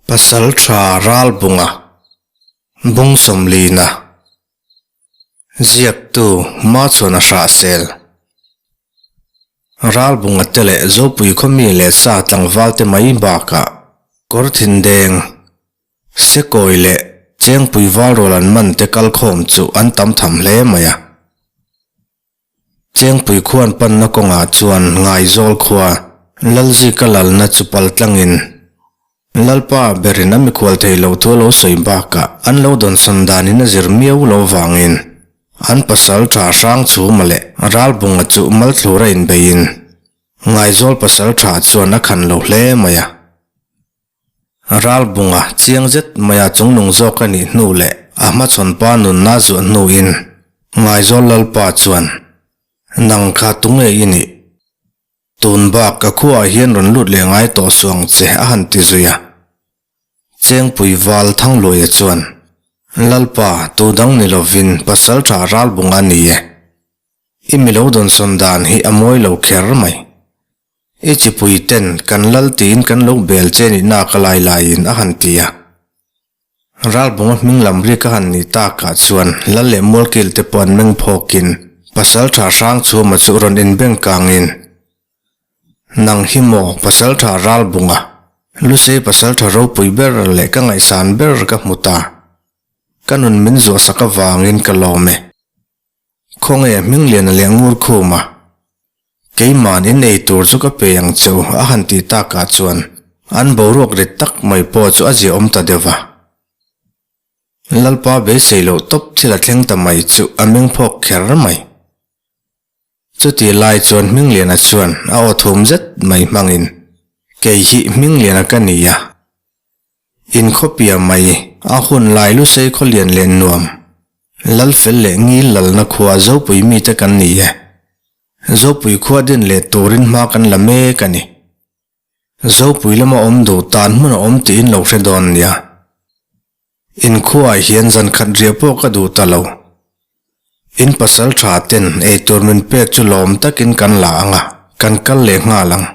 Pasaltha Ralbunga Bung Sawmlina Ziaktu Machhuana Hrahsel Ralbunga te leh Zopui khawmi leh sa tlangval te mai bakah Kawrthindeng, Sekawi leh Chengpui Valrual an man te kalkhawm chu an tam tham hle mai a. Chengpui khuan panna kawngah chuan Ngaizawl khua Lalzika lalna chu pal tlangin Lalpa berin a mikhual thei lo thu a lo sawi bakah an lo dawnsawn danin a zir miau lo vangin an pasal tha hrang chhuma leh Ralbunga chu malthlura inbeiin Ngaizawl pasal tha chuan a khan lo hle mai a. Ralbunga chiang zet maia chungnung zawk a nih hnu leh a hmachhawn pa nunna zuah hnuin Ngaizawl Lalpa chuan, Nang kha tunge i nih? Tun bak ka khuaah hian rawn lut leh ngai tawh suh ang che a han ti zui a. Chengpui Val Thangluaia chuan, Lalpa, tu dang ni lovin Pasaltha Ralbunga a ni e. I milo dawnsawn dan hi a mawi lo kher mai. I chipui ten kan lal tiin kan lo bel che nih nak a lai laiin a han ti a. Ralbunga hming lam rik a han nih takah chuan lal leh mualkil te pawh an meng phawkin Pasaltha Hrangchhuma chu rawn inbeng kangin, Nang hi maw Pasaltha Ralbunga, Lusei Pasaltha ropui ber leh ka ngaihsan ber ka hmu ta. Ka nun min zuahsak avangin ka lawm e. Khawnge Hmingliana leh Ngurkhuma, Keiman in ei tur chu ka pe ang che u a han tih takah chuan an boruak rit tak mai pawh chu a ziaawm ta deuh va. Lalpa beisei loh tawp thil a thleng ta mai chu a meng phawk kher mai. Chuti lai chuan Hmingliana chuan a aw thum zet mai hmangin, Kei hi Hmingliana ka ni a. Inkhawpia mai a hun lai Lusei khaw lian leh nuam, Lalfel leh Ngil lalna khua Zopui mite kan ni e. Zopui khua din leh turin hma kan la mek a ni. Zopui lama awm duh tan hmun a awm tiin lo hre dawn nia. Inkhuaah hian zan khat riah pawh ka duh ta lo. In pasal tha ten eitur min pek chu lawm takin kan la ang a, kan kal leh nghal ang.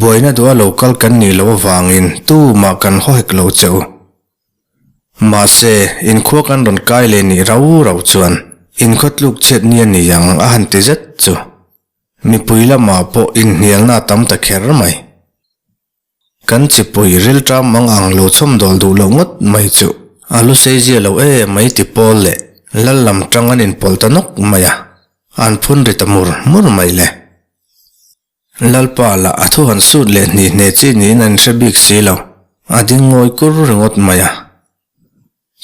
Buaina duha lo kal kan nih loh avangin tumah kan haw hek lo che u. Mahse, inkhua kan rawn kai leh nih rau rau chuan inkhaw tluk chhiat ni a ni ang a han ti zet chu. Mipui lamah pawh inhnialna a tam ta kher mai. Kan chipui rilṭam mang ang lo chhawmdawl duh loh ngawt mai chu a lu sei zia lo em mai ti pawl leh lal lam ṭang an inpawlh ta nawk mai a, an phun ri ta mur mur mai le. Lalpa lah a thu han sut leh hni hne chi niin an hre bik si lo, a ding ngawi kur ringawt mai a.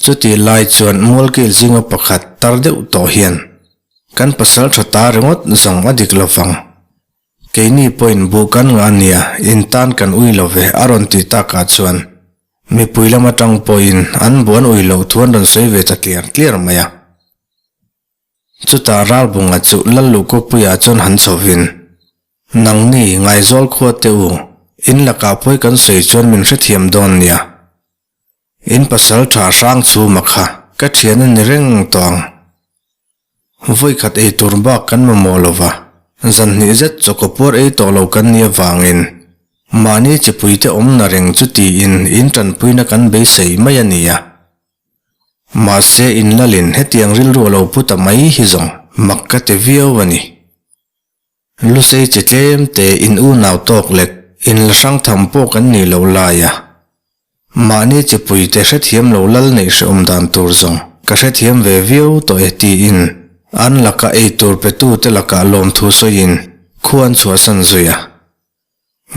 Chuti lai chuan Mualkil zinga pakhat tar deuh tawh hian, Kan pasal tha ta ringawt zawng a dik lo vang. Keini pawhin buh kan ngah a nia, in tan kan ui lo ve a rawn ti takah chuan mipui lam atang pawhin an buh an ui loh thu an rawn sawi ve ta tliar tliar mai a. Chutah Ralbunga chu Lalluhkawpuiah chuan han chhovin, Nangni, Ngaizawl khua te u, in lakah pawi kan sawi chuan min hrethiam dawn nia. In pasal tha hrang chhuma kha ka thian a ni reng tawh ang. Vawikhat ei tur bak kan mamawh lo va, zan hnih zet chawkaw puar ei tawh lo kan nih avangin mahni chipuite awmna reng chu tiin in tanpuina kan beisei mai a nia. Mahse inlalin hetiang rilru a lo pu ta mai hi zawng mak ka ti viau a ni. Lusei chi tlem te in unau tawk lek in la hrang tham pawh kan nih loh lai a. Mahni chipui te hrethiam lo lal neih hrehawm dan tur zawng ka hrethiam ve viau tawh e tiin an laka eitur petu te lakah lawmthu sawiin khua an chhuahsan zui a.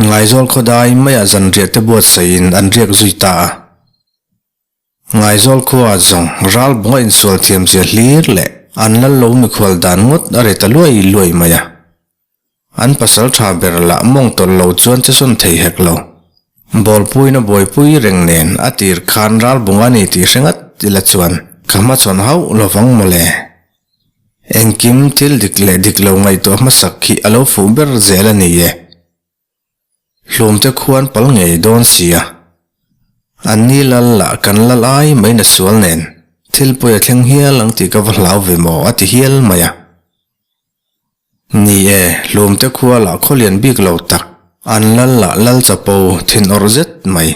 Ngaizawl khawdai maiah zanriah te buatsaihin an riak zui ta a. Ngaizawl khua zawng ral bunga insual thiam zia hlir leh an lal lo mikhual dan ngawt a ri ta luai luai mai a. An pasal tha ber lah mawng tawlh lo chuan che sawn thei hek lo. Bawlpuiin a buaipui reng nen a tir khan ral bunga ni tih hre ngat ila chuan ka hmachhawn hauh lovang mawle. Engkim thil dik leh dik lo ngaihtuah hmasak khi a lo fuh ber zel a ni e. Hlumte khuan pal ngei dawn sia. An ni lal lah kan lal ai mai na sual nen thil pawi a thleng hial ang tih ka va hlau ve maw a ti hial mai a. Ni e, hlumte khua lah khawlian bik lo tak, an lal lah lal chapo thin awrh zet mai.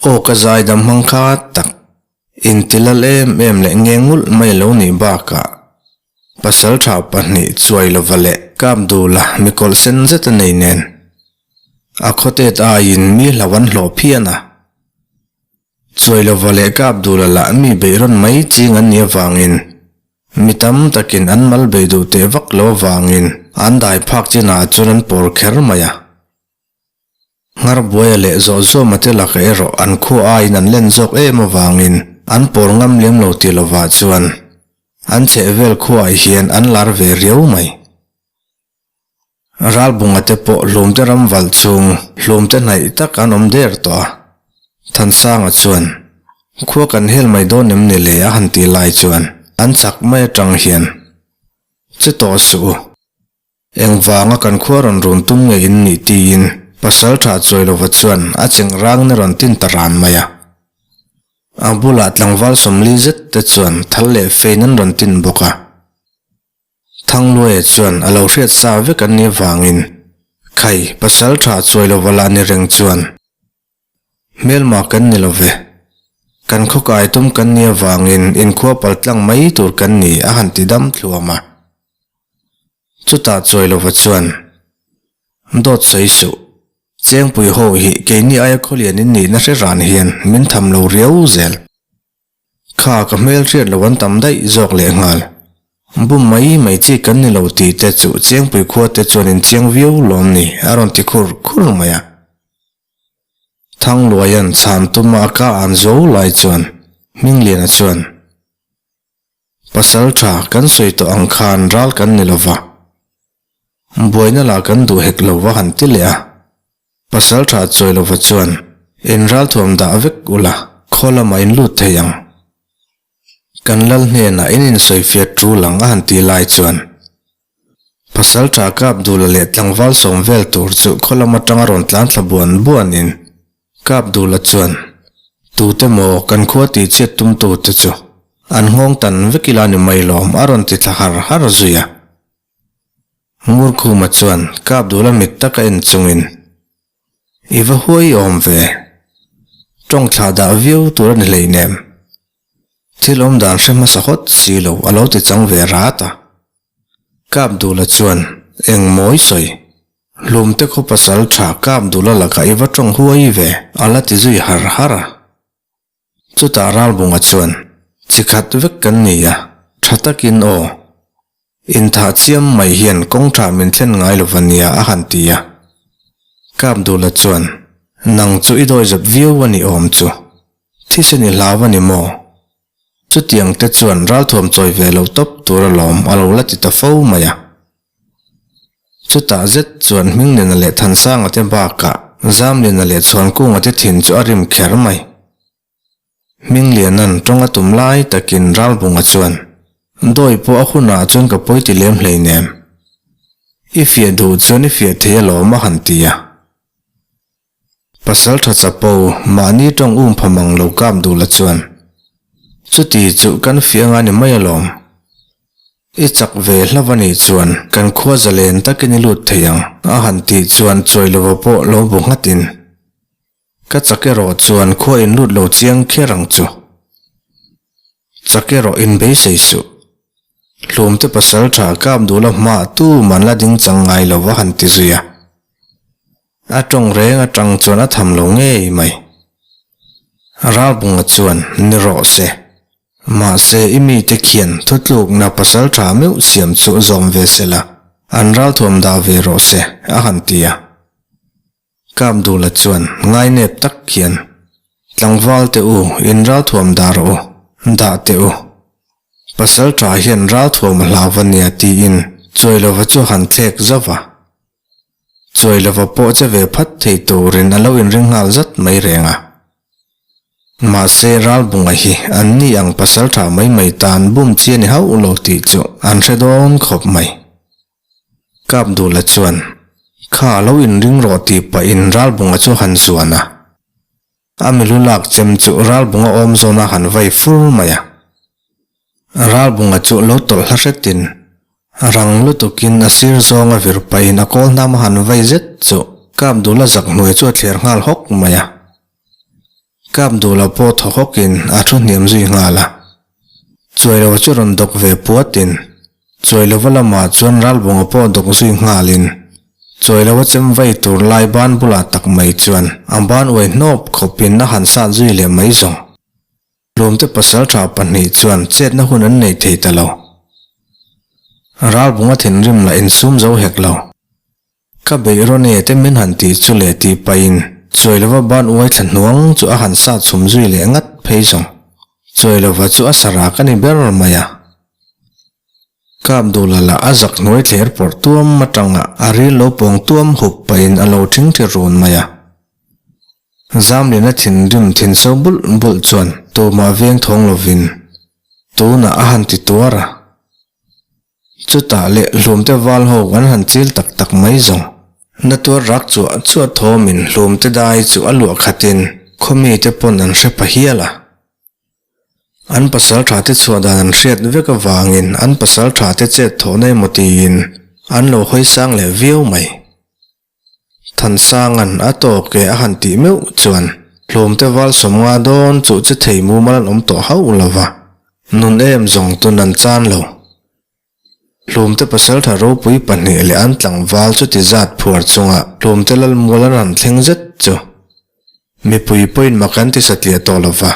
Aw ka zaidam hmang kha tak, intilal em em leh nge ngulh mai lo nih bakah Pasaltha pahnih chuai lova leh Kapdula mikawlh sen zet a nei nen a khawtet aiin mi hlau an hlawh phian a. Chuai lova leh Kapdula lah mi beih rawn mai ching an nih avangin mi tam takin an mal beih duh teh vak lo avangin an dai phak chinah chuan an pawr kher mai a. Ngharbuaia leh Zawhzawma te laka erawh an khua aiin an len zawk em avangin an pawl ngam lem lo ti lovah chuan an chhehvel khuaah hian an lar ve riau mai. Ralbunga te pawh hlumte ram valh chung hlumte hnaih tak an awm der tawh a. Thansanga chuan, Khua kan hel mai dawn em ni le a han ti lai chuan an chak mai atang hian, Che tawh suh u. Engvanga kan khua rawn run tum nge in nih tiin Pasaltha Chuailova chuan a cheng rangin a rawn tin ta ran mai a. A bulah tlangval 40 zet te chuan thal leh fein an rawn tin bawk a. Thangluaia chuan a lo hriat sa vek an nih avangin Khai, Pasaltha Chuailova lah ni reng chuan hmelma kan ni lo ve. Kan khawkai tum kan nih avangin inkhua paltlang mai tur kan ni a han ti dam thluam a. Chutah Chuailova chuan, Dawt sawi suh. Chengpui ho hi keini aia khawlian in nihna hre ran hian min tham lo riau zel. Kha ka hmel hriat lo an tam daih zawk lehnghal. Bum mai mai chi kan ni lo tih te chu Chengpui khua te chuan in chiang viau lawm ni a rawn ti khur khur mai a. Thangluaia'n chhan tuma a ka an zo lai chuan Hmingliana chuan, Pasal tha kan sawi tawh ang khan ral kan ni lova, buaina lah kan duh hek lo va han ti leh a. Pasal tha chawi lova chuan in ralthuam dah vek ula khaw lamah in lut thei ang. Kan lal hnenah in insawifiat tul ang a han ti lai chuan Pasal tha Kapdula leh tlangval sawm vel tur chu khaw lam atanga rawn tlan thla buan buanin Kapdula chuan, Tute maw kan khua tih chhiat tumtute chu an nghawng tan vek ila ni mai lawm a rawn ti thla har har zui a. Ngurkhuma chuan Kapdula mit taka en chungin, I va huai awm ve. Tawng thlah dah viau tur a ni hleinem. Thil awm dan hre hmasa hawt si lo a lo ti chang ve rat a. Kapdula chuan, Eng mawi sawi. Hlumte khaw pasal tha Kapdula lakah i va tawng huai ve, a la ti zui har har a. Chutah Ralbunga chuan, Chi khat vek kan ni a, tha takin aw. Inthah chiam mai hian kawng tha min thlen ngai lo va nia a han ti a. Kapdula chuan, Nang chu i dawi zap viau a ni awm chu. Thisen i hlau a ni maw? Chutiang te chuan ralthuam chawi ve lo tawp tur alawm a lo la ti ta fo mai a. Chutah zet chuan Hmingliana leh Thansanga te bakah Zamliana leh Chhuankunga te thin chu a rim kher mai. Hmingliana'n tawng a tum lai takin Ralbunga chuan, Dawi pawh a hunah chuan ka pawi ti lem hleinem. I fiah duh chuan i fiah thei alawm a han ti a. Pasal tha chapo, mahni tawng um pha mang lo kap duh la chuan. Chuti chu kan fiah anga ni mai alawm. I chak ve hlauh a nih chuan kan khua zalen takin i lut thei ang a han tih chuan chawi lova pawh lo bu nghatin. Ka chak erawh chuan khua in lut lo chiang kher ang chu. Chak erawh in beisei suh. Hlumte pasal tha kap duh la hma tu man la ding chang ngai lo va han ti zui a. A tawng reng atang chuan a tham lo ngei mai. Ralbunga chuan ni rawh se. Mahse i mite khian thutlukna pasal tha meuh siam chu zawm ve se la, an ralthuam dah ve rawh se, a han ti a. Kapdula chuan ngainep tak khian, Tlangval te u, in ralthuam dah rawh u, dah teh u. Pasal tha hian ralthuam a hlau va nia tiin Chuailova chu han thlek zauh a. Chuai lova pawh che ve phat thei turin a lo inring nghal zat mai reng a. Mahse Ralbunga hi an ni ang pasal tha mai mai tan bum chi a ni hauh lo tih chu an hre dawn khawp mai. Kapdula chuan, Kha a lo inring rawh tih pahin Ralbunga chu han zuan a. A milu lak chem chu Ralbunga awm zawn a han vai fur mai a. Ralbunga chu lo tawlh hla hretin rang lutukin a sir zawnga vir pahin a kawl hnam a han vai zet chu Kapdula zak hnuai chu a thler nghal hawk mai a. Kapdula pawh thaw hawkin a thu hniam zui nghal a. Chuailova chu rawn dawk ve puatin Chuailova lamah chuan Ralbunga pawh dawk zui nghalin Chuailova chem vai tur lai ban bulah tak mai chuan a ban uai hnawp khawpin a han sat zui leh mai zawng. Hlawmte pasaltha pahnih chuan chetna hun an nei thei ta lo. Ralbunga thinrim lah insum zo hek lo. Ka beih rawn e te min han tih chu leh tih pahin Chuailova ban uai thla hnuang chu a han sat chhum zui leh ngat phei zawng. Chuailova chu a sarak a ni ber mai a. Kap Dula lah a zak hnuai thler pawrh tuam atanga a ril lo pawng tuam hup pahin a lo thingthi run mai a. Zamlina thinrim thin so bulh bulh chuan tumah veng thawng lovin tunah a han ti tuar a. Chutah leh hlumte val ho an han chil tak tak mai zawng. Na tuar rak chuah chuah thawmin hlumte dai chu a luah khatin khaw mite pawn an hre pha hial a. An pasal tha te chhuah dan an hriat vek avangin an pasal tha te chet thawhna emaw tiin an lo hawi sang leh viau mai. Thansanga'n a tawk e a han tih meuh chuan hlawmte val sawmnga dawn chuh che thei mumal an awm tawh hauh lo va, nun em zawng tun an chan lo. Hlawmte pasaltha ropui pahnih leh an tlangval chuti zat phuar chunga hlawmte lalmual an han thleng zet chu mipui pawhin mak an ti satliah tawh lo va,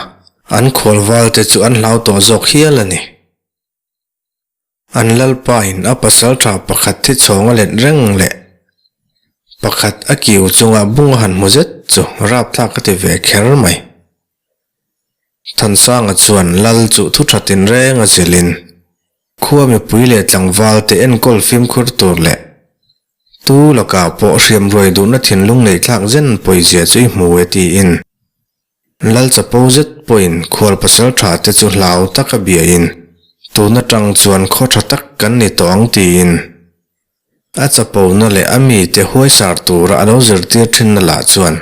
an khualvalte chu an hlau tawh zawk hial a ni. An lalpain a pasaltha pakhat thi chhawng a let reng leh pakhat a kiu chunga bung a han hmu zet chu rapthlak a ti ve kher mai. Thansanga chuan lal chu thu tha tinreng a zilhin khua mipui leh tlangval te enkawl fimkhur tur leh tu lakah pawh hriam ruai duhna thinlung nei thlak zen pawizia chu i hmu e tiin Lal chapo zet pawhin khual pasal tha te chu hlau taka biain tun atang chuan khaw tha tak kan ni tawh ang tiin a chapona leh a mite huaisar tura a lo zirtir thinna lah chuan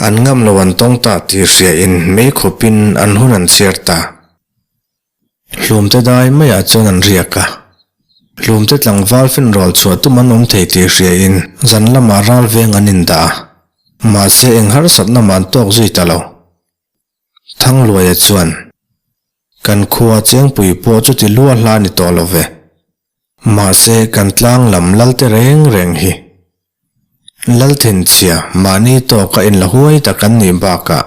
an ngam lo an tawng ta tih hriain mei khawpin an hun an chhiar ta. Hlumte dai maiah chuan an riak a, hlumte tlangval finrawl chhuah tum an awm thei tih hriain zan lamah ral veng an indah a, mahse eng harsatna mah an tawk zui ta lo. Thangluaia chuan, Kan khua Chengpui pawh chuti lua hla ni tawh lo ve. Mahse kan tlang lam lalte reng reng hi Lalthinchhia mahni tawka inla huai tak an nih bakah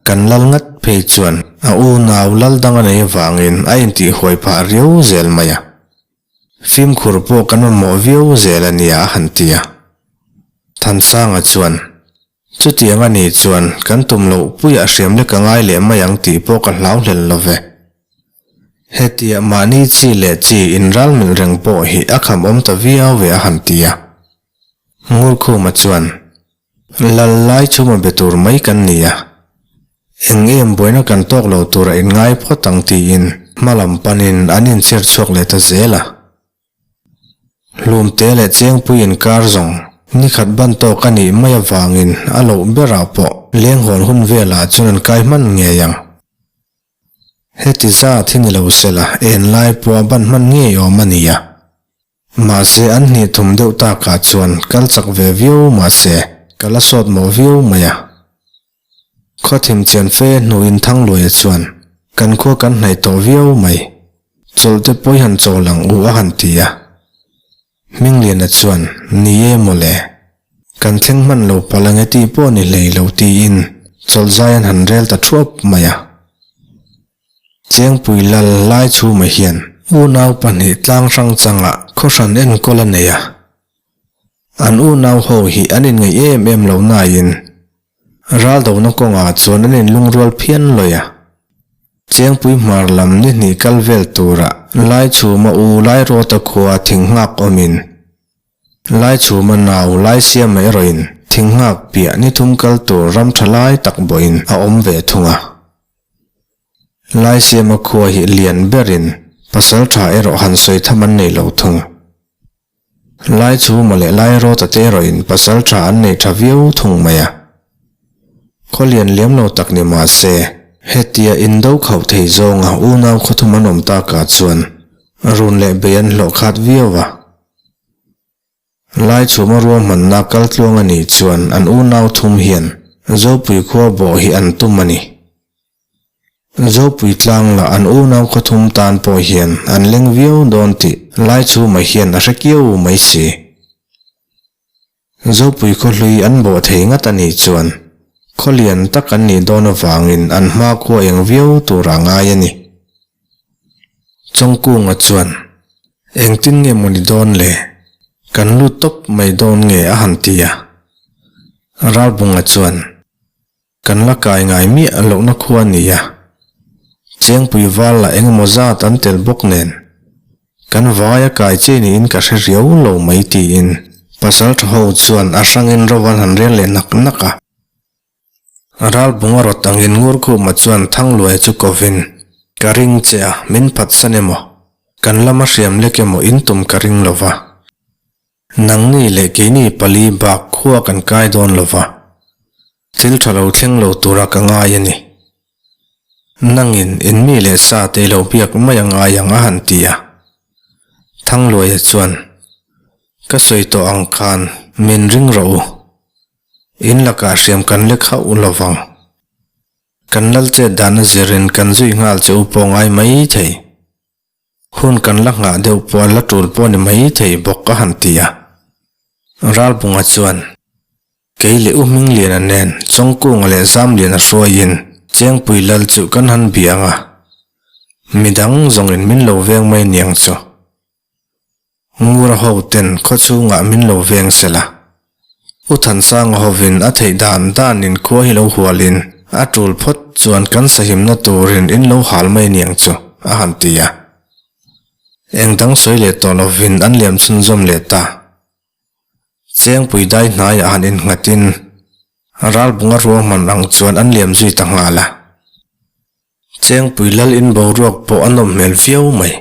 kan lal ngat phei chuan a unau lal dang a nei avangin a intihhuai phah riau zel mai a. Fimkhur pawh kan mamawh viau zel a nia a han ti a. Thansanga chuan, Chutiang a nih chuan kan tum loh puiah hriam lek a ngai leh mai ang tih pawh ka hlau hlel lo ve. Hetia mahni chi leh chi inral milh reng pawh hi a kham awm ta viau ve a han ti a. Ngurkhuma chuan, Lal lai chhuma be tur mai kan ni a, eng em buaina kan tawk lo tura inngai phawt ang tiin hma lam panin an inchhiar chhuak leh ta zel a. Hlumte leh Chengpui inkar zawng nikhat ban tawk a nih mai avangin a loh berah pawh lenghawn hun velah chuan an kai hman ngei ang. Heti zat hi ni lo sela en lai pawh a ban hman ngei awm a nia. Mahse an hnih thum deuh takah chuan kal chak ve viau mahse ka la sawt mawh viau mai a. Khaw thim chian fe hnuin Thangluaia chuan kan khua kan hnaih tawh viau mai. Chawlh te pawi han chawl ang u a han ti a. Hmingliana chuan, Ni e mawle. Kan thleng hman lo palh ang e tih pawh ni hlei lo tiin chawlh zai an han rel ta thuap mai a. Chengpui lal lai chhuma hian unau pahnih tlang hrang changah khaw hran enkawl a nei a. An unau ho hi an inngaih em em lo nain Raldona kawngah chuan an inlungrual phian lawih a. Chengpui hmar lam ni hnih kal vel tura Laichhuma u Lairawta khua thinghngak awmin Laichhuma nau Laisiama erawhin thinghngak piah ni thum kal tur ram tha lai tak bawhin a awm ve thung a. Laisiama khua hi lian berin pasal tha erawh han sawi tham an nei lo thung. Laichhuma leh Lairawta te erawhin pasal tha an nei tha viau thung mai a. Khaw lian liam lo tak ni mah se, hetia indo khauh thei zawnga unau khawthum an awm takah chuan run leh bei an hlawh khat viau a. Laichhuma ruahmanna kaltluang a nih chuan an unau thum hian. Zopui khua bawh hi an tum a ni. Zopui tlang lah an unau khawthum tan pawh hian an leng viau dawn tih Laichhuma hian a hre kiau mai si. Zopui khawhlui an bawh thei ngat a nih chuan khaw lian tak an nih dawn avangin an hmakhua eng viau tur a ngai a ni. Chawngkunga chuan, Engtin nge maw ni dawn le? Kan lut tawp mai dawn nge a han ti a. Ralbunga chuan, Kan la kai ngai miah lohna khua a ni a, Chengpui val lah engemaw zat an tel bawk nen, kan vaia kai che niin ka hre riau lo mai tiin pasal tha ho chuan a hrangin ro an han rel leh nak nak a. Ralbunga rawt angin Ngurkhuma chuan Thangluaia chu kovin, Ka ring che a, min phatsan emaw, kan lama hriam lek emaw in tum ka ring lo va. Nangni leh keini pali bak khua kan kai dawn lo va, thil tha lo thleng lo tura ka ngai a ni. Nangin in mi leh sa te lo biak mai a ngai ang a han ti a. Thangluaia chuan, Ka sawi tawh ang khan min ring rawh u. In lakah hriam kan lek hauh lo vang. Kan lal chet dan a zirin kan zui nghal che u pawh ngai mai thei. Hun kan la nghah deuh pawh la tul pawh ni mai thei bawk a han ti a. Ralbunga chuan, Kei leh U Hmingliana nen Chawngkunga leh Zamliana hruaiin Chengpui Lal chu kan han biang a, midang zawngin min lo veng mai niang chu. Ngura ho ten khaw chhungah min lo veng sel a. U Thansanga hovin a theih dan danin khua hi lo hualin a tul phawt chuan kan sahimna turin in lo hal mai niang chu, a han ti a. Eng dang sawi leh tawh lovin an liam chhunzawm leh ta. Chengpui dai hnaiah han innghatin ralbunga ruahman ang chuan an liam zui ta nghal a. Chengpui lal in boruak pawh a nawm hmel viau mai.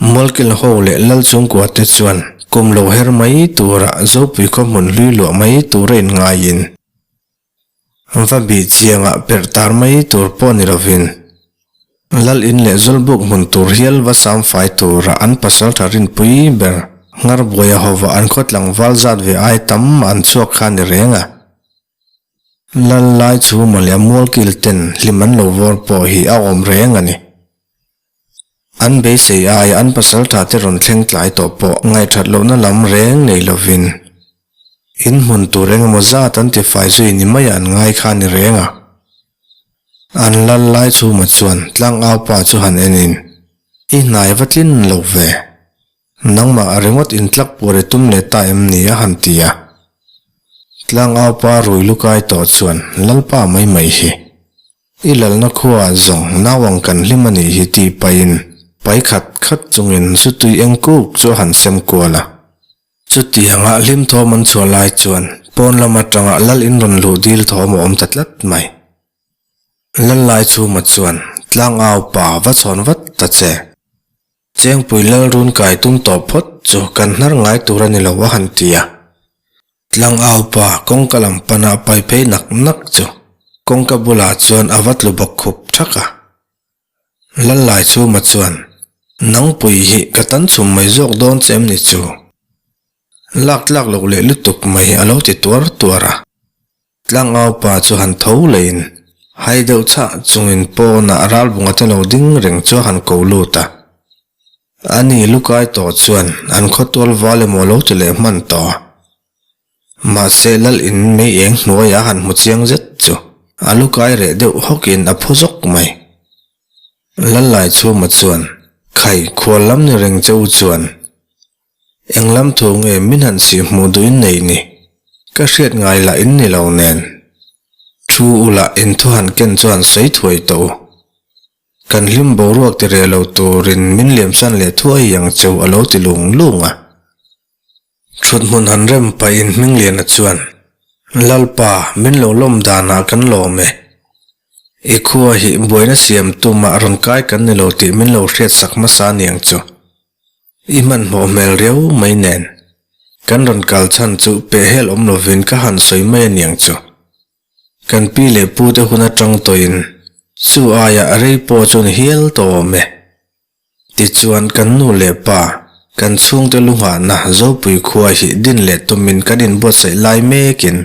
Mualkil ho leh lal chhungkua te chuan kum lo her mai tura Zopui khaw hmun hlui luah mai tura in ngaiin va bih chiangah perh tar mai tur pawh ni lovin lal in leh zawlbuk hmun tur hial va sam fai tura an pasaltha rinpui ber Ngarbuaia hova an khaw tlangval zat ve ai tam an chhuak kha ni reng a. Lal lai chu mawle a mualkil ten hlim an lo vawr pawh hi a awm reng a ni. An beisei aia an pasaltha te rawn thleng tlai tawh pawh ngaihthat lohna lam reng nei lovin in hmun tur engemaw zat an tifai zui ni maiah an ngai kha a ni reng a. An lal lai chhuma chuan tlangau pa chu han enin, I hnai va tlin lo ve. Nangmah a ringawt intlak pur i tum leh ta em ni a han ti a. Tlangaupa rui lukai tawh chuan Lalpa mai mai hi. I lalna khuaah zawng nauang kan hlim a nih hi tih pahin pai khat khat chungin zu tui eng kuk chu a han sem kual a. Chutianga hlim thawm an chhuah lai chuan pawn lam atanga lal in rawn luh dil thawm a awm ta tlat mai. Lallai chhuma chuan Tlangaupa va chhawn vat ta che. Chengpui Lalrun kai tum tawh phawt chu kan hnar ngai tur a ni lo a han ti a. Tlangaupa kawngka lam pana pai phei nak nak chu kawngka bulah chuan a va tlu bawk khup thak a. Lallai chhuma chuan, Nangpui hi ka tan chhum mai zawk dawn che em ni chu? Lak tlak loh leh lutuk mai a lo ti tuar tuar a. Tlangaupa chu han tho leiin hai deuh chhah chungin pawnah ralbunga te lo ding reng chu a han ko lut a. Ani lukai tawh chuan an khawtual val emaw lo ti leh hman tawh a. Mahse lal in mei eng hnuaiah a han hmu chiang zet chu a lukai reh deuh hawkin a phu zawk mai. Lallai chhuma chuan, Khai, khual lam ni reng che u chuan Eng lam thu nge min han sih hmuh duh in nei ni? Ka hriat ngai lah in ni lo nen. Thu u lah in thu han ken chuan sawi thuai tawh u. Kan hlim boruak ti reh lo turin min liamsan leh thuai ang cheu a lo ti lung lung a. Thut hmun han rem pahin Hmingliana chuan, Lalpa, min lo lawm danah kan lawm e. I khua hi buaina siam tumah rawn kai kan ni lo tih min lo hriatsak hmasa niang chu. I hmanhmawh hmel riau mai nen. Kan rawn kal chhan chu pehhel awm lovin ka han sawi mai a niang chu. Kan pi leh pu te hun atang tawhin chu aia a rei pawh chu ni hial tawh awm e. Tichuan kan nu leh pa, kan chhungte lu nghahna Zopui khua hi din leh tumin kan inbuatsaih lai mekin.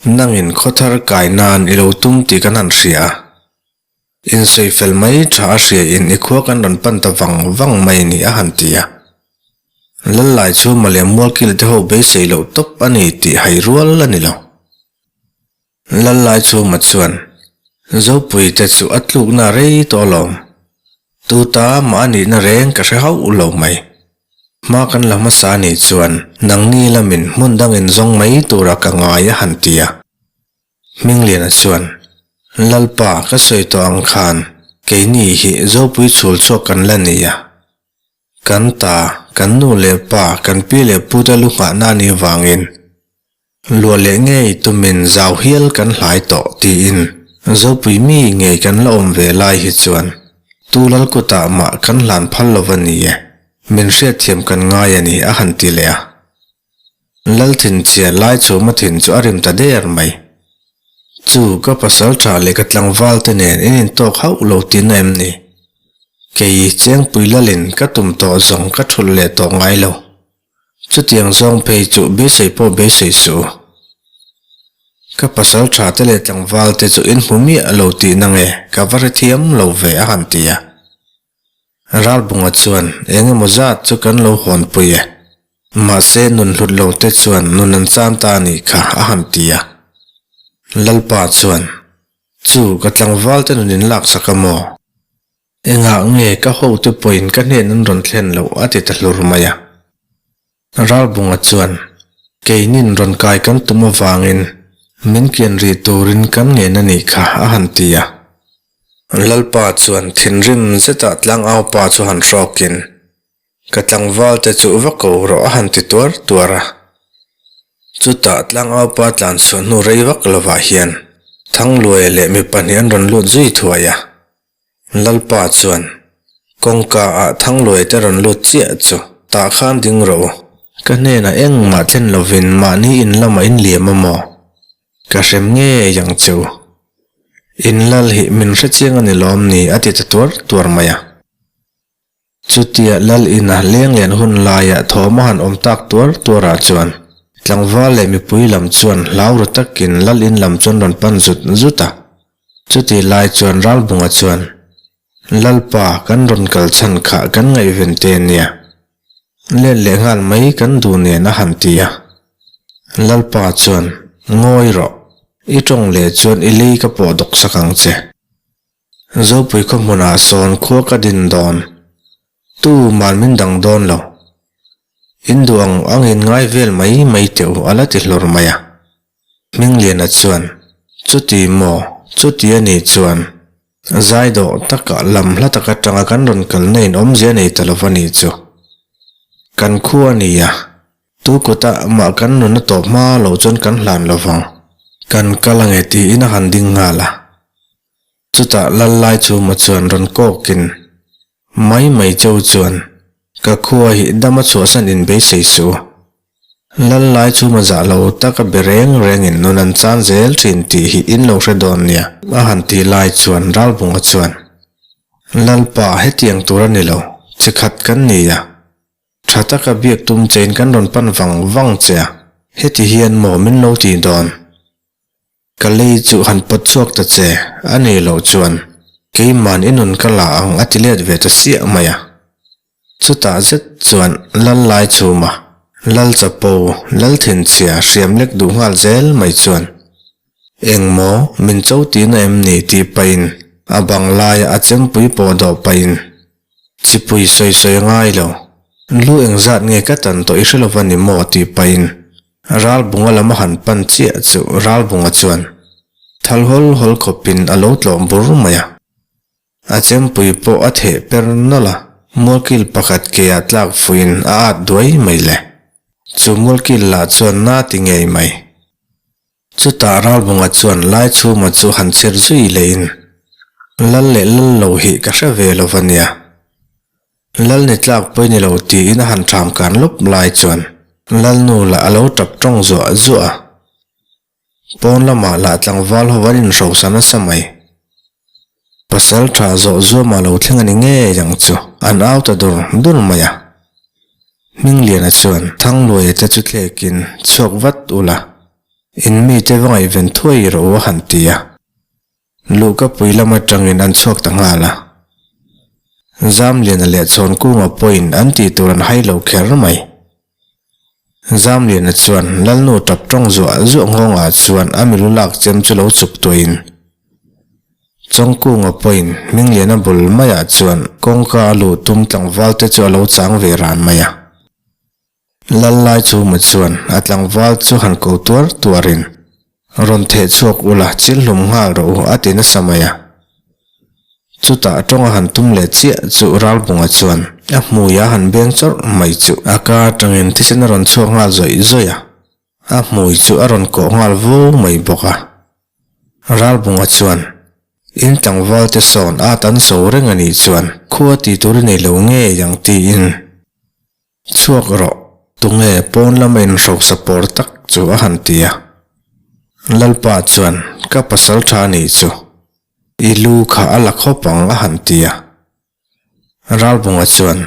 Nangin khawthar kai nan i lo tum tih kan han hria a. Insawi fel mai tha a hria in i khua kan rawn pan ta vang vang mai ni a han ti a. Lallai chu mawle mualkil te ho beisei loh tawp a ni tih hai rual a ni lo. Lallai chu ma chuan Zopui te chu a tlukna rei tawh alawm. Tu ta mah a nihna reng ka hre hauh lo mai. Hma kan la hmasa a nih chuan nangni lamin hmun dangin zawng mai tura ka ngai a han ti a. Hmingliana chuan, Lalpa, ka sawi tawh ang khan keini hi Zopui chhul chhuak kan la ni a. Kan ta, kan nu leh pa, kan pi leh pute lu nghahna a nih vangin luah leh ngei tumin zau hial kan hlai tawh tiin Zopui mi ngei kan la awm ve lai hi chuan tu lal kutah mah kan hlan phal lo va ni e, min hriatthiam kan ngai a ni a han ti leh a. Lalthin chhia lai chhuma thin chu a rim ta der mai. Chu ka pasal tha leh ka tlangval te nen in intawk hauh lo tihna em ni? Kei Chengpui Lalin ka tum tawh zawng ka thulh leh tawh ngai lo. Chutiang zawng phei chu beisei pawh beisei suh u. Ka pasal tha te leh tlangval te chu in hmu miah lo tihna nge ka va hrethiam lo ve a han ti a. Ralbunga chuan eng emaw zat chu kan lo hawnpui e. Mahse nun hlut lo te chuan nun an chan ta a nih kha a han ti a. Lalpa chuan, Chu ka tlangval te nun in laksak a maw? Engah nge ka hote pawhin ka hnen an rawn thlen loh a ti ta hlur mai a. Ralbunga chuan, Keinin rawn kai kan tum avangin min kian rih turin kan ngen a nih kha a han ti a. Lalpa chuan thinrim zetah tlangau pa chu han hrawkin, Ka tlangval te chu va ko rawh a han ti tuar tuar a. Chutah tlangau pa tlan chhuah hnu rei vak lovah hian Thangluaia leh mi pahnih an rawn lut zui thuai a. Lalpa chuan, Kawngka ah Thangluai te rawn lut chiah chu tah khan ding rawh u. Ka hnenah engmah thlen lovin mahni in lamah in liam a maw? Ka hrem ngei ang che u. In lal hi min hrechiang a ni lawm ni a ti ta tuar tuar mai a. Chutia lal ina leng lian hun laia thawm a han awm tak tuar tuarah chuan tlangval leh mipui lam chuan hlau ru takin lal in lam chuan rawn pan zut zut a. Chuti lai chuan Ralbunga chuan, Lalpa, kan rawn kal chhan kha kan ngaihven te nia. Let leh nghal mai kan duh nen a han ti a. Lalpa chuan, Ngawi rawh, i tawng leh chuan i lei ka pawh dawk sak ang che. Zopui khaw hmunah sawn khua ka din dawn. Tu man min dang dawn lo. In duh ang ang in ngai vel mai mai teh u a la ti hlawr mai a. Hmingliana chuan, Chuti maw, chuti a nih chuan, zai dawh takah lam hla tak atanga kan rawn kalna in awmzia nei ta lova nih chu. Kan khua a ni a, Tu kutah mah kan nun a tawp hma lo chuan kan hlan lo vang. Kan kal ange tiin a han ding nghal a. Chutah lal lai chu maw chuan rawn kawkin, Mai mai cheu chuan ka khua hi dam a chhuahsan in beisei suh u. Lal lai chu maw zah lo tak a be reng rengin nun an chan zel thin tih hi in lo hre dawn nia a han ti lai chuan Ralbunga chuan, Lalpa hetiang tur a ni lo, chikhat kan ni a. Tha taka biak tum chein kan rawn pan vang vang che a, heti hian maw min lo tih dawn? Ka lei chu han pawt chhuak ta che, a nei loh chuan keiman i nun ka la ang a ti let ve ta siah mai a. Chutah zet chuan Lal Laichhuma, Lal Chapo, Lal Thinchhia hriam lek duh nghal zel mai chuan Engmaw min cho tihna em ni tih pahin a bang laia a chempui pawh dawh pahin Chipui sawi sawi a ngai lo. Lu engzat nge ka tan tawh i hre lova ni maw tih pahin Ralbunga lam a han pan chiah chu Ralbunga chuan thal hawl hawl khawpin a lo tlawh bur mai a. A chempui pawh a theh per nawlh a, mualkil pakhat ke ah tlak fuiin a at duai mai le. Chu mualkil lah chuan na ti ngei mai. Chutah Ralbunga chuan Laichhuma chu han chhir zui leiin, Lal leh lal lo hi ka hre ve lo va nia. Lal ni tlak pawi ni lo tiin a han ṭham kan lawp lai chuan Lalnu lah a lo ṭap ṭawng zuah zuah a. Pawn lamah lah tlangval ho an inhrosa nasa mai. Pasal ṭha zawh zuama lo thleng a ni ngei ang chu an au ta dur dur mai a. Hmingliana chuan Thangluaia te chu thlekin chhuak vat ula. In mite va ngaihven thuai rawh u a han ti a. Luhkapui lam atangin an chhuak ta nghal a. Zamliana leh Chhawnkunga pawhin an tih tur an hai lo kher mai. Zamliana chuan Lalnu tap tawng zuah zuah nghawngah chuan a milu lak chem chu lo chuk tuahin Chawngkunga pawhin Hmingliana bul maiah chuan kawngka a luh tum tlangval te chu a lo chang ve ran mai a. Lal lai chhuma chuan a tlangval chu han ko tuar tuarin, Rawn theh chhuak ula, chil hlum nghal rawh u, a ti nasa mai a. Chutah tawng a han tum leh chiah chu Ralbunga chuan a hmui a han beng chawrh mai chu a ka atangin thisen a rawn chhuak nghal zawih zawih a, a hmui chu a rawn kawh nghal vo mai bawk a. Ralbunga chuan, In tlangval te sawn at an zo reng a nih chuan khua ti tur i nei lo ngei ang tiin, Chhuak rawh, tunge pawn lama inhrosa pawr tak chu a han ti a. Lalpa chuan, Ka pasal tha nih chu, i lu kha a la khawp ang a han ti a. Ralbunga chuan,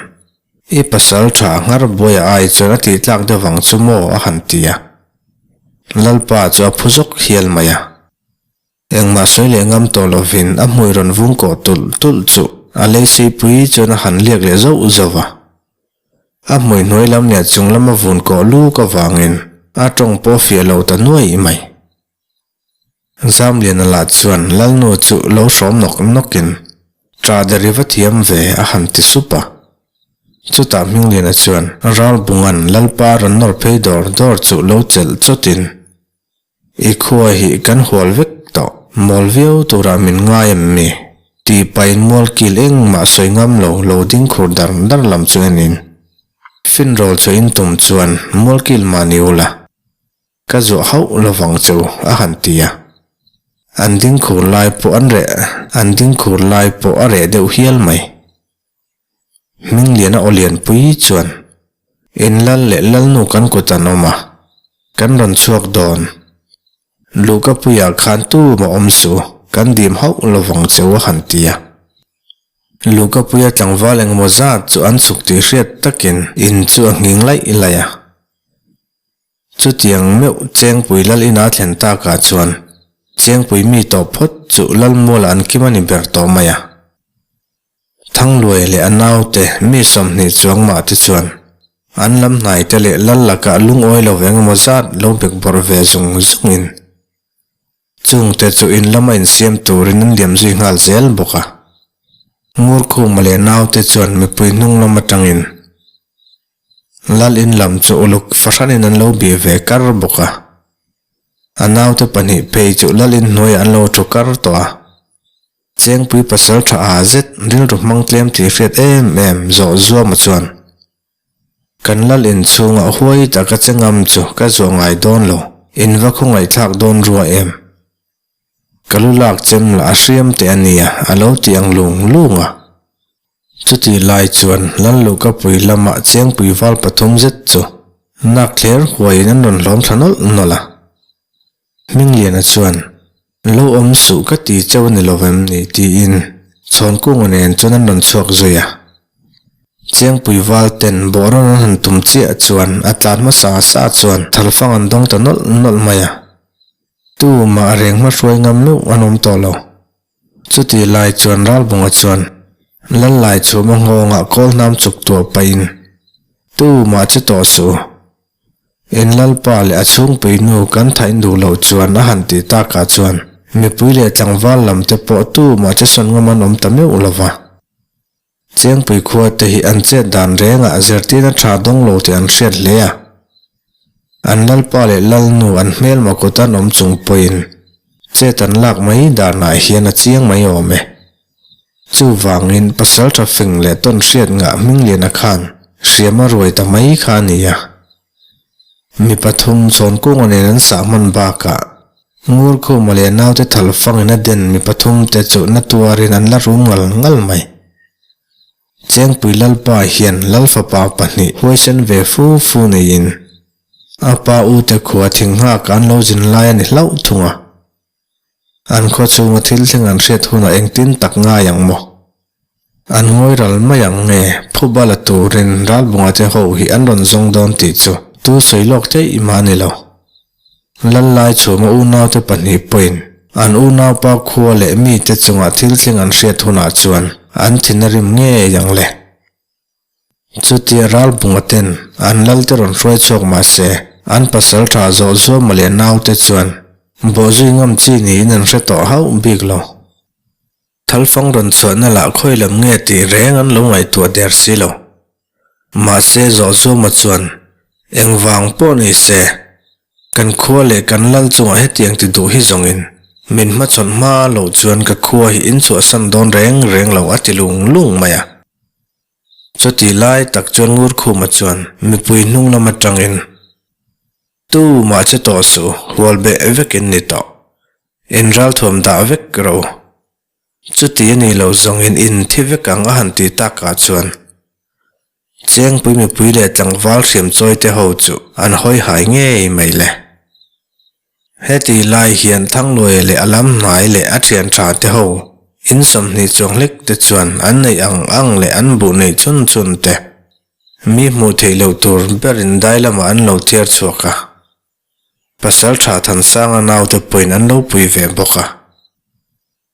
I pasal tha nghar buaia ai chuan a tih tlak deuh vang chu maw a han ti a. Lalpa chu a phu zawk hial mai a. Engmah sawi leh ngam tawh lovin a hmui rawn vung kawh tulh tulh chu a lei seipui chuan a han liak leh zauh zauh a. A hmui hnuai lam leh chung lama vun kawh luk avangin a tawng pawh fiah lo ta nuai mai. Zamliana lah chuan Lalnu chu lo hrawm nawk nawkin Ṭah der i va thiam ve a han ti sup a. Chutah Hmingliana chuan Ralbunga'n Lalpa rawn nawr phei dawr dawr chu lo chelh chawtin I khua hi kan hual vek tawh, mawl viau turah min ngai em mi? Tih pahin mualkil engmah sawi ngam lo lo ding khur dar dar lam chu enin finrawl chu in tum chuan mualkil mah ni ula, ka zuah hauh lovang che u a han ti a. An ding khur lai pawh an reh an ding khur lai pawh a reh deuh hial mai. Hmingliana aw lianpui chuan, In lal leh lalnu kan kut an awm a, kan rawn chhuak dawn. Luhkapuiah khan tumah awm suh, kan dim hauh lovang che u a han ti a. Luhkapuia tlangval engemaw zat chu an chhuk tih hriat takin in chu a nghing laih laih a. Chutiang meuh Chengpui lal ina thlen takah chuan Chengpui mi tawh phawt chu Lalmualah an kim a ni ber tawh mai a. Thangluai leh a naute mi 20 chuang mah te chuan an lam hnai te leh lal lakah lungawi lo eng emaw zat lo bek bawrh ve zung zungin chungte chu in lama insiam turin an liam zui nghal zel bawk a. Ngurkhuma leh naute chuan mipui hnung lam atangin lal in lam chu uluk fahranin an lo bih ve kar bawk a. A naute pahnih phei chu lal in hnuaiah an lo thu kar tawh a. Chengpui pasal tha a zet rilru hmang tlem tih hriat em em zawh zuama chuan kan lal inchhungah huai taka che ngam chu ka zuah ngai dawn lo, in va khawngaihthlak dawn rua em? Ka lu lak chem lah a hriam teh a nia a lo ti ang lung lung a. Chutih lai chuan lal luhkapui lamah Chengpui val pathum zet chu nak thler huaiin an rawn hlawm thla nawlh nawlh a. Hmingliana chuan, Lo awm suh ka ti cheu a ni lo vem ni? tiin Chhawnkunga nen chuan an rawn chhuak zui a. Chengpui val ten bawhrawn an han tum chiah chuan a tlan hmasa sa chuan thalfang an dawng ta nawlh nawlh mai a. Tumah reng hma hruai ngam meuh an awm tawh lo. Chutih lai chuan Ralbunga chuan Lallai chhuma nghawngah kawl hnam chuk tuah pahin, Tumah che tawh suh u. In Lalpa leh a chhungpui nu kan thain duh loh chuan a han tih takah chuan mipui leh tlangval lam te pawh tumah che sawn ngam an awm ta meuh lo va. Chengpui khua te hi an chet dan rengah zirtirna tha dawng lo tih an hriat hle a. An Lalpa leh Lalnu an hmelma kut an awm chung pawhin chet an lak mai danah hian a chiang mai awm e. Chuvangin pasaltha fing leh tawn hriat ngah Hmingliana khan hriam a ruai ta mai kha a ni a. Mi pathum Chhawnkunga nen an sah hman bakah Ngurkhuma leh naute thal fangin a den mi pathum te chu na tuarin an la rum ngal ngal mai. Chengpui Lalpa hian Lalfapa pahnih huaisen ve fu fu neiin a pa ute khua thinghak an lo zin lai a ni hlauh thung a. An khaw chhunga thil thleng an hriat hunah engtin tak ngai ang maw? An ngawi ral mai ang nge phuba la turin ralbunga te ho hi an rawn zawng dawn tih chu tu sawi lawk theih mah a ni lo. Lallaichhuma unaute pahnih pawhin an unaupa khua leh mite chunga thil thleng an hriat hunah chuan an thin a rim ngei ang le. Chutia ralbunga ten an lalte rawn hruai chhuak mah se, an pasal tha zawh zuama leh naute chuan bawhzui ngam chi niin an hre tawh hauh bik lo. Thalfang rawn chhuahna lah khawi lam nge tih reng an lo ngaihtuah der si lo. Mahse Zawhzuama chuan, Engvang pawh ni se, kan khua leh kan lal chungah hetiang ti duh hi zawngin min hmachhawn hma loh chuan ka khua hi in chhuahsan dawn reng reng lo a ti lung lung mai a. Chuti lai tak chuan Ngurkhuma chuan mipui hnung lam atangin, Tu mah che tawh suh, hual beh vekin ni tawh. In ralthuam dah vek ro. Chuti a ni lo zawngin in thi vek ang a han ti takah chuan Chengpui mipui leh tlangval hriam chawi te ho chu an hawi hai ngei mai le. Heti lai hian Thangluaia leh a lam hnai leh a thian tha te ho in 20 chuang hlek te chuan an neih ang ang leh an buh neih chhun chhun te mi hmuh theih loh tur berin dai lamah an lo thiar chhuak a. Pasal tha Thansanga naute pawhin an lo pui ve bawk a.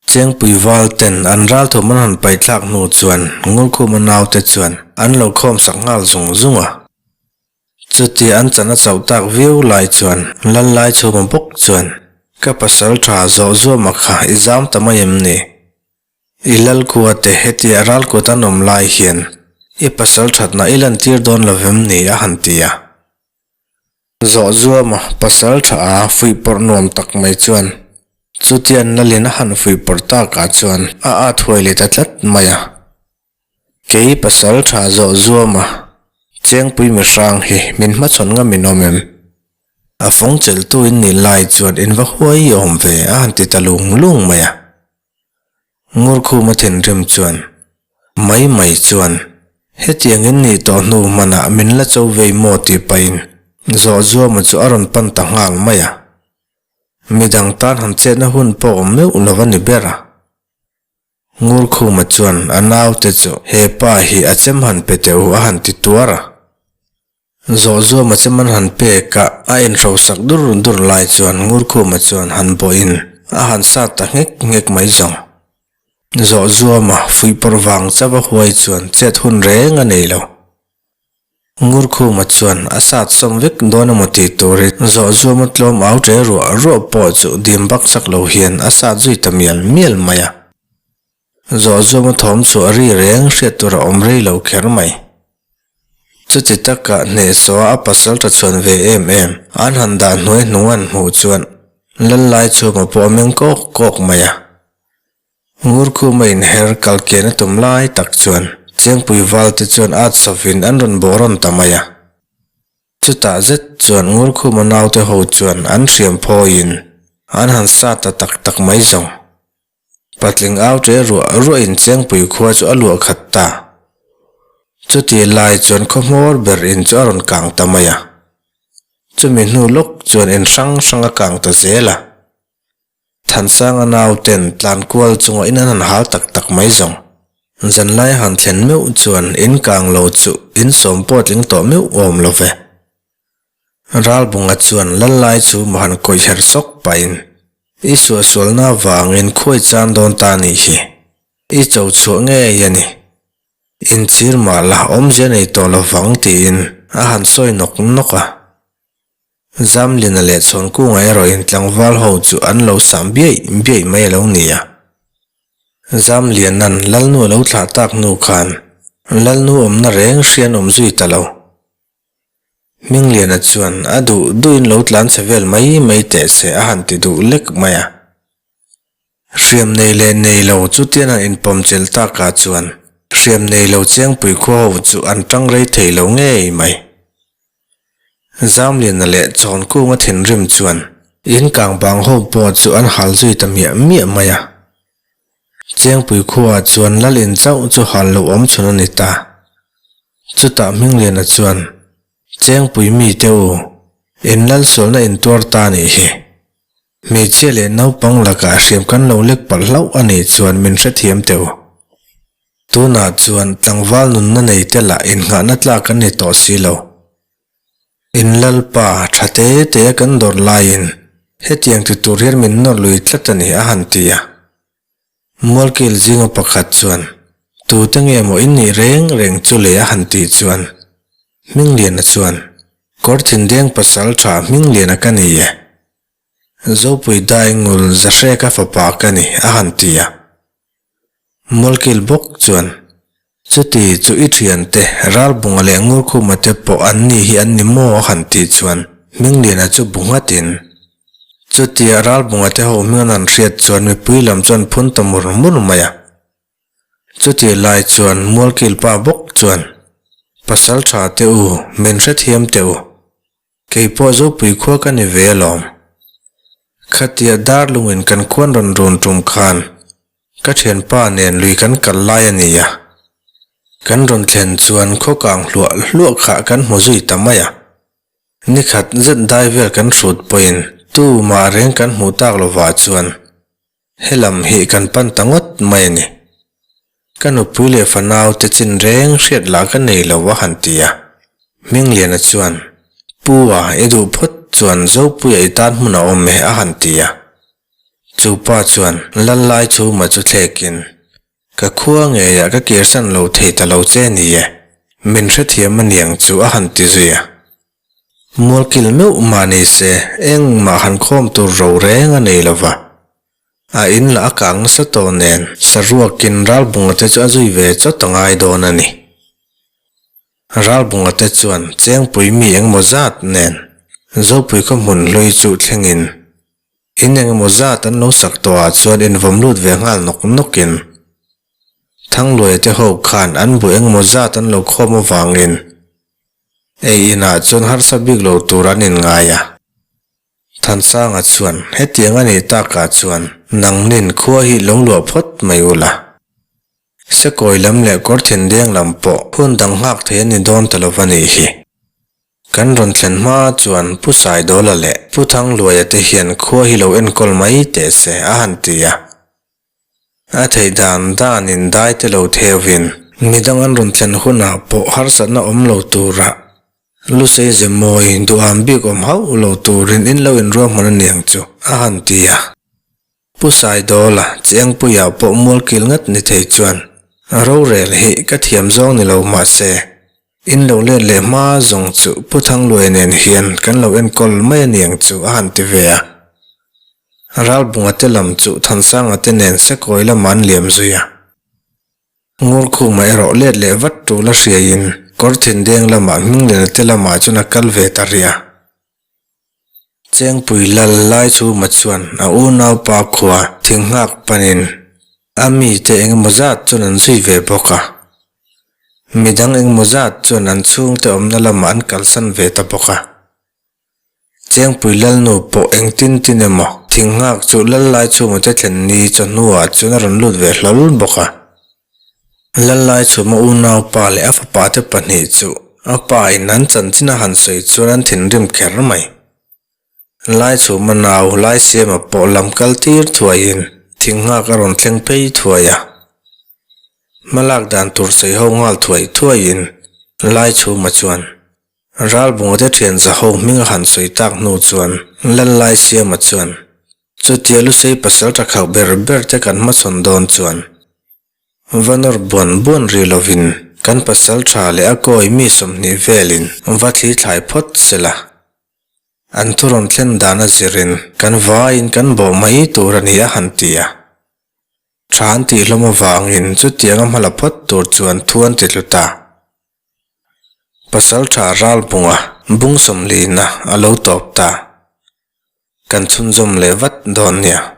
Chengpui val ten an ralthawm an han paithlak hnu chuan Ngurkhuma naute chuan an lo khawm sak nghal zung zung a. Chutia an chan a chauh tak viau lai chuan Lallaichhuma bawk chuan, Ka pasal tha zawh zuama kha i zam ta mai em ni? I lalkhua te hetia ralkut an awm lai hian i pasal thatna i lantir dawn lo vem ni? a han ti a. Zawh zuama pasal tha a fuihpawrh nuam tak mai chuan chutian lalin a han fuihpawrh takah chuan a at huai leh ta tlat mai a. Kei pasal tha zawh zuama chengpui mihrang hi min hmachhawn ngam in awm em? A fawng chelhtu in nih lai chuan in va huai awm ve a han ti ta lung lung mai a. Ngurkhuma thinrim chuan, Mai mai chuan, hetiang in nih tawh hnu hmanah min la cho vei maw tih pahin Zawhzuama chu a rawn pan ta nghal mai a. Midang tan han chetna hun pawh awm meuh lo a ni ber a. Ngurkhuma chuan a naute chu he pa hi a chem han pe teh u a han ti tuar a. Zawhzuama chem an han pek a, a inhrosak dur dur lai chuan Ngurkhuma chuan han bawhin a han sat ta nghek nghek mai zawng. Zawhzuama fuihpawrh vang chauh a huai chuan chet hun reng a nei lo. Ngurkhuma chuan a sat sawm vek dawn emaw tih turin Zawhzuama tlawm au ṭe ruah ruah pawh chu dim bak chak lo hian a sat zui ta mial mial mai a. Zawhzuama thawm chu a ri reng hriat tur a awm rei lo kher mai. Chuti taka hnehsawha a pasal ta chhuan ve em em an han dah hnuai hnung an hmuh chuan Lallai chhuma pawh a meng kawk kawk mai a. Ngurkhuma inher kal kian a tum lai tak chuan Chengpui valte chuan at sawvin an rawn bawh rawn ta mai a. Chutah zet chuan Ngurkhuma naute ho chuan an hriam phawiin an han sa ta tak tak mai zawng. Patling au ṭe ruah ruah in Chengpui khua chu a luah khat ta. Chuti lai chuan khaw hmawr ber in chu a rawn kang ta mai a. Chumi hnu lawk chuan in hrang hrang a kang ta zel a. Thansanga nau ten tlan kual chunga in an han hal tak tak mai zawng. Zanlai a han thlen meuh chuan in kang lo chu in sawm pawh tling tawh meuh awm lo ve. Ralbunga chuan Lallai chu mahan kawih her sawk pahin, I suahsualna avangin khuai chan dawn ta nih hi. I cho chhuah ngei a ni. Inchhir mah la awmzia nei tawh lo vang tiin a han sawi nawk nawk a. Zamlina leh Chhawnkunga erawhin tlangval ho chu an lo sam biaih biaih mai a lo ni a. Zamliana'n Lalnu a lo thlah tak hnu khan Lalnu awmna reng hrian awm zui ta lo. Hmingliana chuan a duh duhin lo tlan chhe vel mai mai teh se a han ti duh lek mai a. Hriam nei leh nei lo chutian han inpawm chelh takah chuan hriam nei lo Chengpui khua ho chu an tang rei thei lo ngei mai. Zamliana leh Chawnkunga thinrim chuan in kang bang ho pawh chu an hal zui ta miah miah mai a. Chengpui khuaah chuan lal in chauh chu hal lo awm chhun a ni ta. Chutah Hmingliana chuan, Chengpui mi te u, in lal sualna in tuar ta nih hi. Hmeichhia leh naupang lakah hriam kan lo lek palh hlauh a nih chuan min hrethiam teh u. Tunah chuan tlangval nunna nei te lah innghahna tlak an ni tawh si lo. In lalpa tha te te a kan dawr laiin. Hetiang ti tur hian min nawr lui tlat a ni, a han ti a. Mualkil zinga pakhat chuan, Tute nge maw in nih reng reng chu le a han tih chuan, Hmingliana chuan, Kawrthindeng pasal tha Hmingliana ka ni e. Zopui Daingul Zahreka fapa ka ni, a han ti a. Mualkil bawk chuan, Chuti chu i thiante Ralbunga leh Ngurkhuma te pawh an ni hi an ni maw a han tih chuan Hmingliana chu bu nghatin, Chutia Ralbunga te ho hming an han hriat chuan mipui lam chuan phun ta mur mur mai a. Chutih lai chuan Mualkil pa bawk chuan, Pasal tha teh u, min hrethiam teh u. Kei pawh Zopui khua ka ni ve alawm. Khatia Darlungin kan khuan rawn run tum khan ka thianpa nen lui kan kal lai a ni a. Kan rawn thlen chuan khaw kang hluah hluah kha kan hmu zui ta mai a. Ni khat zet dai vel kan hrut pawhin tu mah reng kan hmuh tak lovah chuan helam hi kan pan ta ngawt mai a ni. Ka nupui leh fanau te chin reng hriat lah ka nei lo a han ti a. Hmingliana chuan, Pu a, i duh phawt chuan Zopuia i tan hmun a awm e a han ti a. Chu pa chuan Lallai chhuma chu thlekin, Ka khua ngeiah ka kirsan lo thei ta lo che ni e, min hrethiam a niang chu a han ti zui a. Mualkil meuh mah ni se engmah han khawm tur ro reng a nei lo va. A in lah a kang nasa tawh nen saruakin Ralbunga te chu a zui ve chawt a ngai dawn a ni. Ralbunga te chuan Chengpui mi engemaw zat nen Zopui khaw hmun hlui chu thlengin In engemaw zat an lo sak tawh ah chuan invawm lut ve nghal nawk nawkin Thangluaia te ho khan an bu engemaw zat an lo khawm avangin ei inah chuan harsa bik lo tur an inngai a. Thansanga chuan hetiang a nih takah chuan nangnin khua hi lo luah phawt mai ula. Sekawi lam leh kawrthindeng lam pawh hun dang nghak thei a ni dawn ta lo va nih hi. Kan rawn thlen hma chuan Pu Saidawla leh Pu Thangluaia te hian khua hi lo enkawl mai teh se a han ti a. A theih dan danin dai te lo theuhin midang an rawn thlen hunah pawh harsatna awm lo tura Lusei ze mawi duham bik awm hauh lo turin in lo inruahman aniang chu a han ti a. Pu Saidawla Chengpuia pawh mualkil ngat ni thei chuan rorel hi ka thiam zawng ni lo mahse In lo let leh hma zawng chu Pu Thangluai nen hian kan lo enkawl mai a niang chu a han ti ve a. Ralbunga te lam chu Thansanga te nen Sekawi lamah an liam zui a. Ngurkhuma erawh let leh vat tul a hriaiin Kawrthindeng lamah Hminglena te lamah chuan a kal ve ta rih a. Chengpui lal lai chhuma chuan a unaupa khua thinghak panin a mite engemaw zat chuan an zui ve bawk a. Midang engemaw zat chuan an chhungte awmna lamah an kalsan ve ta bawk a. Chengpui lalnu pawh engtin tin emaw thinghak chu lal lai chhuma te thlen ni chawhnuah chuan a rawn lut ve hlawl bawk a. Lallai chhuma unaupa leh a fapa te pahnih chu a pa in an chanchin a han sawi chuan an thinrim kher mai. Lai chhuma nau Laisiama pawh lam kal tir thuaiin thinghak a rawn thleng phei thuai a. Hmalak dan tur sawi ho nghal thuai thuaiin Laichhuma chuan Ralbunga te thian zaho hming a han sawi tak hnu chuan Lallai Siama chuan chutia Lusei pasal tha khauh ber ber te kan hmachhawn dawn chuan Va nawr buan buan ri lovin kan pasal tha leh a kawi mi 20 velin va thli thlai phawt se la. An thu rawn thlen dan a zirin kan vaiin kan bawh mai tur a ni a han ti a. Tha an tih hlawm avangin chutianga hma la phawt tur chuan thu an ti tlu ta. Pasal tha Ralbunga bung 40 na a lo tawp ta. Kan chhunzawm leh vat dawn nia.